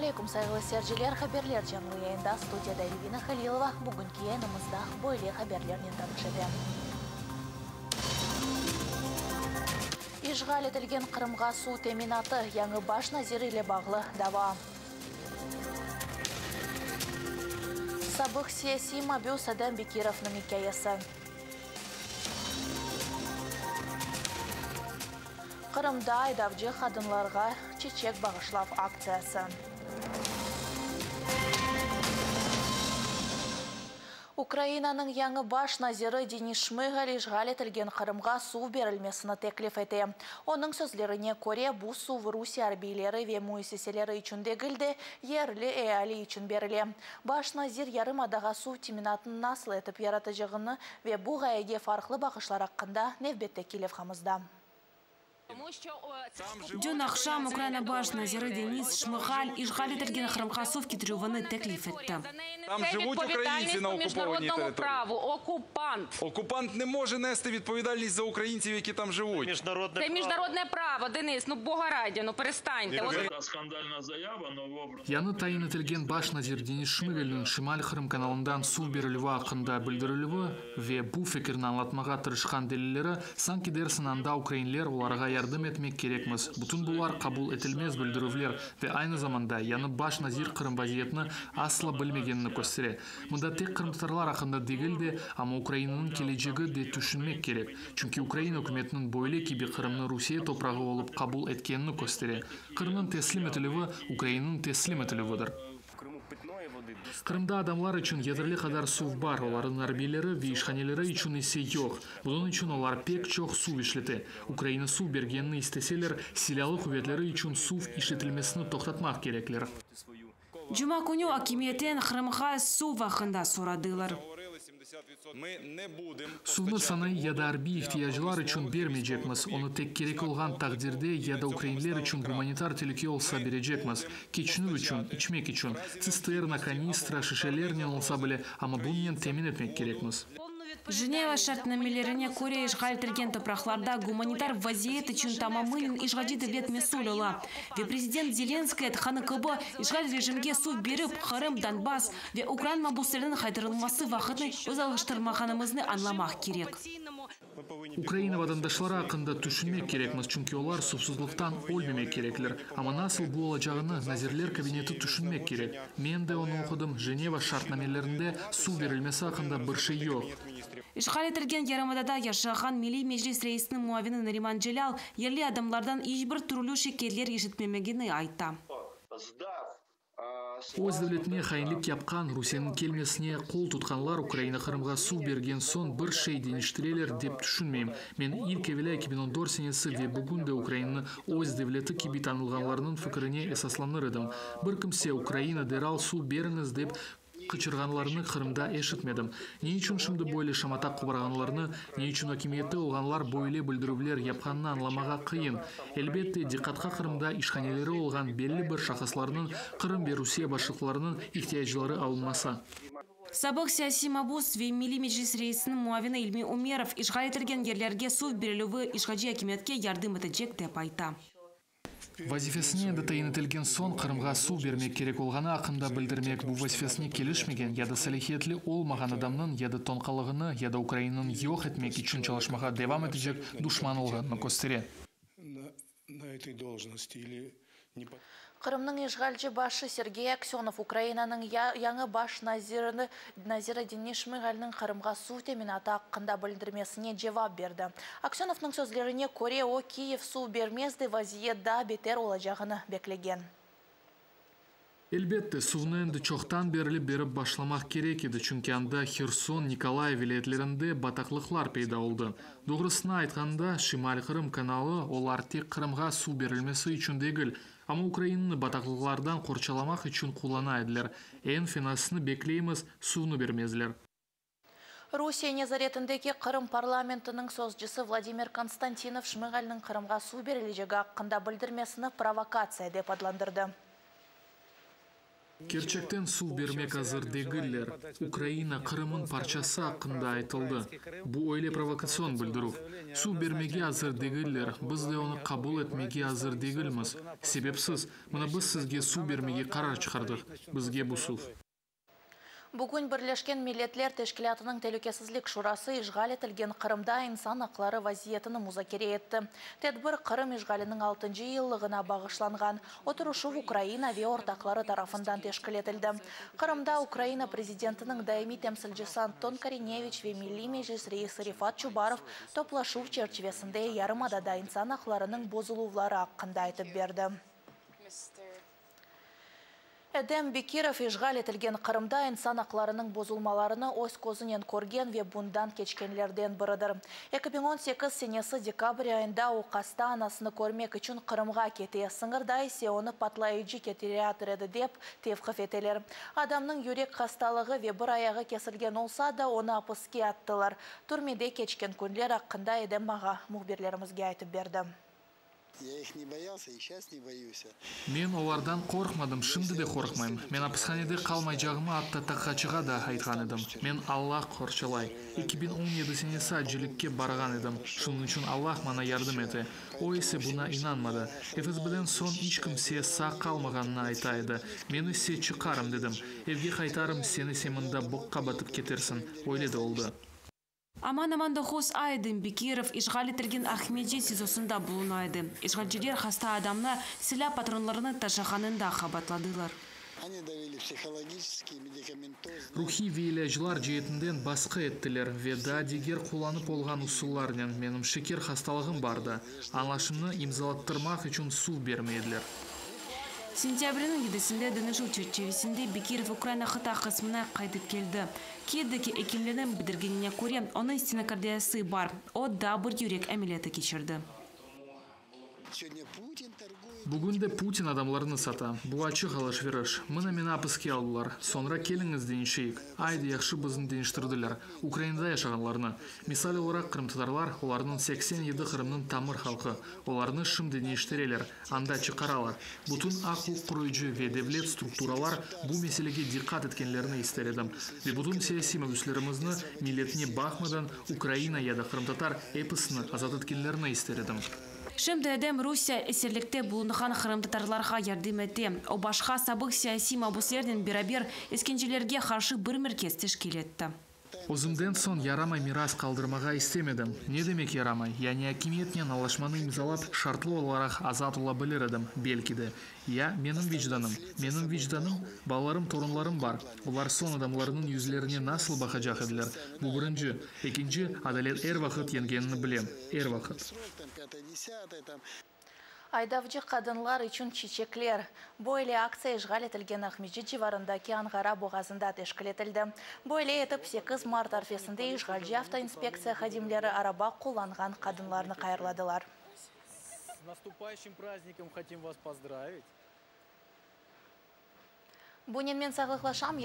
Aleykum, sayğılı seyirciler! Haberler canlı yayında, studiyada Elvina Halilova. Bugünki yayınımızda böyle haberlernen tanış etem. İşğal etilgen Qırımğa suv teminatı, yañı baş nazir ile bağlı dava. Sabıq siyasiy mabüs Edem Bekirovnıñ ikâyesi. Qırımda aydavcı qadınlarğa çeçek bağışlav aktsiyası. Ukrainanıñ yañı baş naziri Denis Şmıgal işğal etilgen Qırımğa suv berilmesini teklif ete. Onıñ sözlerine köre, bu suv Rusiye arbiyleri ve müessiseleri içün degil de, yerli eali içün berile. Baş nazir yarımadağa suv teminatını nasıl etip yaratacağını ve bu ğayege farqlı baqışlar aqqında nevbetteki levhamızda. Dün aqşam Ukraina baş naziri Denis Şmığal işğal etilgen Qırımğa suv ketirüvini teklif etti. Tam живуть українці на окупованій території. Окупант. Окупант не може нести відповідальність за українців, які там живуть. Це міжнародне право, Денис, ну бога раді, ну перестаньте. От Скандальна заява новообраного Yañı tayin etilgen baş nazir Denis Şmıgalniñ Şimal-Qırım kanalından suv berilüvi aqqında bildirilüvi ve bu fikirni añlatmağa tırışqan delilleri, sanki dersiñ anda ukrainler, olarğa yardım etmek kerekmiz, bütün bular qabul etilmez bildirüvler ve aynı zamanda yañı baş nazir Qırım vaziyetini asla bilmegenini köstere. Mında tek qırımtatarlar aqqında degil de, amma Ukrainanıñ kelecegi de tüşünmek kerek, çünki Ukraina ükümetiniñ böyle kibi Qırımnı Rusiye toprağı olıp qabul etkenini köstere. Qırımnıñ teslim etilüvi, Ukrainanıñ teslim etilüvidir. Qırımda adamlar içün yeterli qadar suv bar, olarnıñ arbiyleri ve işhaneleri içün ise yoq. Bunıñ içün olar pek çoq suv işlete. Ukraina suv bergenini isteseler, silâlı quvetleri içün suv işletilmesini toqtatmaq kerekler. Cuma künü akimiyetten Qırımğa suv aqqında soradılar. Suvnı sanayı ya da arbiy ihtiyaclar içün bermeycekmiz, onı tek kerek olğan taqdirde ya da ukrainler içün gumanitar telüke olsa berecekmiz, keçinüv içün, içmek içün, tsisterna, kanistra, şişelernen olsa bile, amma bunnen temin etmek kerekmiz. Jeneva şartnamelerine köre, işğal etilgen topraqlarda gumanitar vaziyet içün tamamınen işğalci devlet mesül ola. Ve prezident Zelenskıy aytqanı kibi, işğal rejimge suv berip, Qırım, Donbass ve ukrain mabuslarınıñ qaytarılması vaqıtnı uzaqlaştırmağanımıznı añlamaq kerek. Ukraina vatandaşları aqqında tüşünmek kerekmiz, çünki olar suvsuzlıqtan ölmemek kerekler. Amma nasıl bu olacağını Nazirler Kabineti tüşünmek kerek. Men de onı oqudım, Jeneva şartnamelerinde suv berilmesi aqqında bir şey yoq. İşğal etilgen yarımadada yaşağan Milliy Meclis reisiniñ muavini Nariman Celâl yerli adamlardan iç bir türlü şikâyetler eşitmemegini ayta. Öz devletine hainlik yapqan, Rusiyeniñ kelmesine qol tutqanlar Ukraina Qırımğa suv bergen soñ bir şey deñiştireler dep tüşünmeyim. Men ilk evelâ 2014 senesi ve bugün de Ukrainanı öz devleti kibi tanılğanlarnıñ fikirine esaslanır edim. Bir kimse Ukraina deral suv beriñiz dep qıçırğanlarını Qırımda eşitmedim. Ne içün şimdi böyle şamata qoparğanlarını, ne içün akimiyette olğanlar böyle bildirüvler yapqanını añlamağa qıyın. Elbette, diqqatqa Qırımda işhaneleri olğan belli bir şahıslarnıñ, Qırım ve Rusiye başlıqlarınıñ ihtiyacları alınmasa. Sabıq siyasiy mabus ve Milliy Meclis reisiniñ muavini İlmi Umerov işğal etilgen yerlerge suv berilüvi işğalci akimiyetke yardım etecek, dep ayta. Vazifesine endi tayin etilgen soñ Qırımğa suv bermek kerek olğanı aqqında bildirmek bu vazifesine kelişmegen ya da salâhiyetli olmağan adamnıñ ya da tonqalığını ya da Ukrainanıñ yoq etmek içün çalışmağa devam etecek duşman olğanını köstere. Qırımnıñ işğalci başı Sergey Aksönov Ukrainanıñ yañı baş nazirini naziri Denis Şmıgalniñ Qırımğa suv teminatı aqqında bildirmesine cevap berdi. Aksönovnıñ sözlerine köre, o, Kiyev suv bermez de vaziyet daa beter olacağını beklegen. Elbette, suvnı endi çoqtan berli berip başlamaq kerek edi, çünki anda Herson, Nikolayev vilâyetlerinde bataqlıqlar peyda oldı. Doğrusını aytqanda, Şimal-Qırım kanalı, olar tek Qırımğa suv berilmesi içün degil, amma Ukrainanı bataqlıqlardan qorçalamaq içün qullana ediler. Eñ fenasını bekleymiz, suvnı bermezler. Rusiye nezaretindeki Qırım parlamentiniñ sözcüsi Vladimir Konstantinov Şmıgalniñ Qırımğa suv berilecegi aqqında bildirmesini provokatsiya dep adlandırdı. Kerçekten suv bermek azır degiller. Ukraina Qırımıñ parçası aqqında aytıldı. Bu öyle provokatsion bildirüv. Suv bermege azır degiller, biz de onı qabul etmege azır degilmiz. Sebepsiz, mına biz sizge suv bermege qarar çıqardıq. Bizge bu suv. Bugün Birleşken Milletler Teşkilâtınıñ Telükesizlik Şurası işğal etilgen Qırımda insan aqları vaziyetini muzakere etti. Tedbir Qırım işğaliniñ altıncı yıllığına bağışlanğan oturışuv Ukraina ve ortaqları tarafından teşkil etildi. Qırımda Ukraina prezidentiniñ daimiy temsilcisi Anton Korineviç ve Milliy Meclis reisi Refat Çubarov toplaşuv çerçivesinde yarımadada insan aqlarınıñ bozuluvları aqqında aytıp berdi. Edem Bekirov işğal etilgen Qırımda insan aqlarınıñ bozulmalarını öz közünen körgen ve bundan keçkenlerden biridir. 2018 senesi dekabr ayında o hasta anasını körmek içün Qırımğa kete, sıñırda ise onı patlayıcı ketireyatır edi dep tevqif eteler. Adamnıñ yürek hastalığı ve bir ayağı kesilgen olsa da, onı apiske attılar. Türmede keçken künler aqqında Edem ağa mühbirlerimizge aytıp berdi. Я их не боялся и сейчас не боюсь. Men olardan qorqmadım, şimdi de qorqmayım. Men apishanede qalmaycağımı atta taqiqatçığa da aytqan edim. Men Allah qorçalay. 2017 senesi acilikke barğan edim. Şunıñ içün Allah maña yardım ete. O ise buña inanmadı. FSBden soñ iç kimse sağ qalmağanını ayta edi. Men ise çıqarım dedim. Evge qaytarım, sen ise mında boqqa batıp ketersiñ. Öyle de oldı. Aman-aman doquz ay Edem Bekirov işğal etilgen Aqmescit SİZOsında buluna edi. İşğalciler hasta adamnı silâ patronlarını taşığanında qabaatladılar. Они давили психологически, медикаментозно. Ruhiy ve ilâclar ceetinden basqı ettiler ve daa diger qullanıp olğan usullarnen. Menim şeker hastalığım bardı. Añlaşmanı imzalattırmaq içün suv bermey ediler. Sentâbrniñ yedisinde deñişüv çerçivesinde Bekirov Ukraina qıta qısmına qaytıp keldi. Kiyevdeki ekimlerniñ bildirgenine köre, onıñ stenokardiyası bar, o, daa bir yürek ameliyatı keçirdi. Сегодня Путин торгует. Bugün de Putin adamlarnı sata. Bu açıq alış-veriş. Mına meni apiske aldılar. Soñra keliñiz deñişeyik. Aydı, yahşı bizni deñiştirdiler. Ukrainada yaşağanlarnı. Misal olaraq, qırımtatarlar, olarnıñ 87 Qırımnıñ tamır halqı. Olarnı şimdi deñiştireler, anda çıqaralar. Bütün aq-uquq qoruyıcı ve devlet strukturalar bu meselege diqqat etkenlerini ister edim. Ve bütün siyasiy mabüslerimizni, milletine baqmadan, Ukraina ya da qırımtatar, episini azat etkenlerini ister edim. Şimdi Edem Rusiye esirlikte bulunğan qırımtatarlarğa yardım ete. O, başqa sabıq siyasiy mabüslernen beraber eskencelerge qarşı bir merkez teşkil etti. Özümden soñ yaramay miras qaldırmağa istemedim. Ne demek yaramay? Yani akimiyetnen añlaşmanı imzalap, şartlı olaraq azat ola bilir edim, belki de. Ya menim vicdanım? Menim vicdanım? Balalarım, torunlarım bar. Olar soñ adamlarnıñ yüzlerine nasıl baqacaq ediler? Bu birinci. Ekinci, adalet er vaqıt yeñgenini bilem. Er vaqıt. Срок там пятое, десятое там. Aydavcı qadınlar içün çiçekler. Böyle aktsiya işğal etilgen Aqmescit civarındaki Anğara boğazında teşkil etildi. Böyle etip 8 mart arfesinde işğalci avtoinspektsiya hadimleri araba qullanğan qadınlarnı hayırladılar. С наступающим праздником хотим вас поздравить. Bunen men sağlıqlaşam